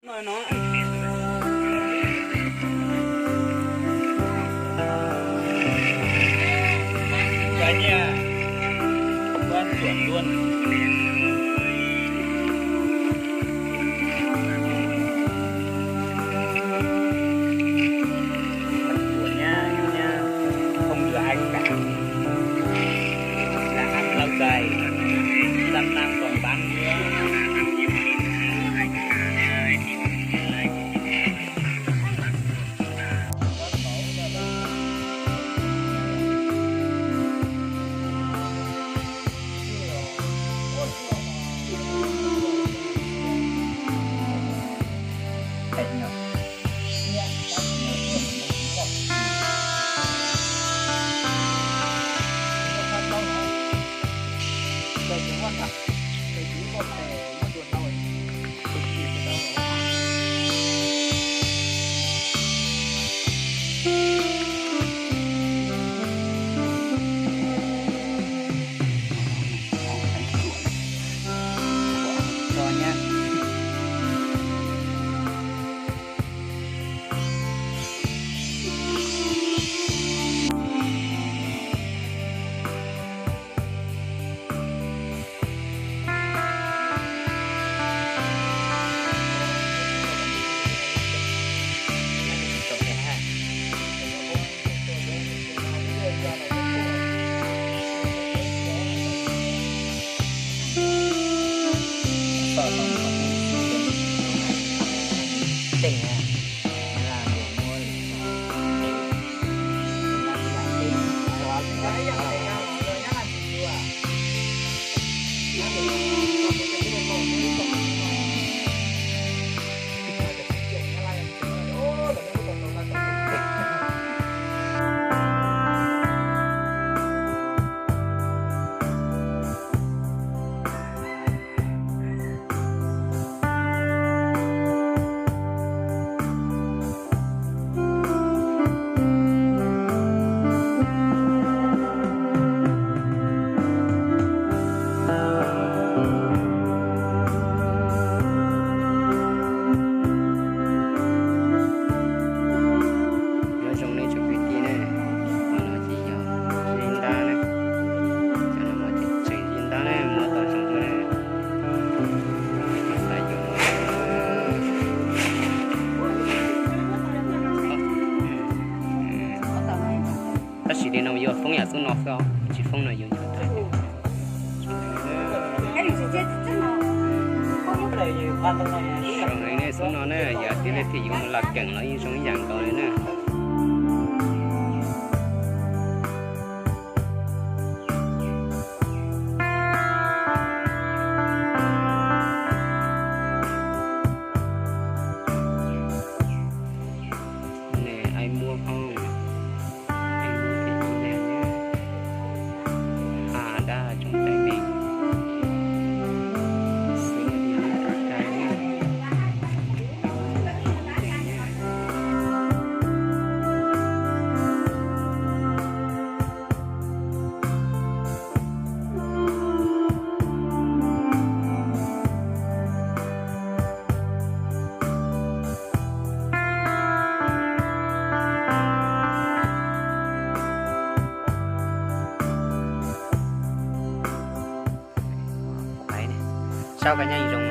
Noj no. Cov nyiaj kuab ruam luaj. Ruam nyab, nyab không được ăn cả. Làm ăn lâu dài, trăm năm còn bám nữa. Nyob zoo nej tsoom kwv tij ne, qhov no ces yog li ntab ne, cov no ces tseem li ntab ne, muab tau zoo ne. Tab sis li no yuav foob yam xub no xwb os, tsis foob no yuav nyuaj tag. Zoo li nej xub no na, yog tias leej twg yuav mus laj keem los yeej zoo ib yam nkaus li na. Nws ai muab phoob, ai muab tim ib leeg, ha dab tsoom teeb meem, xws li rau rais. Saib koj nyob zoo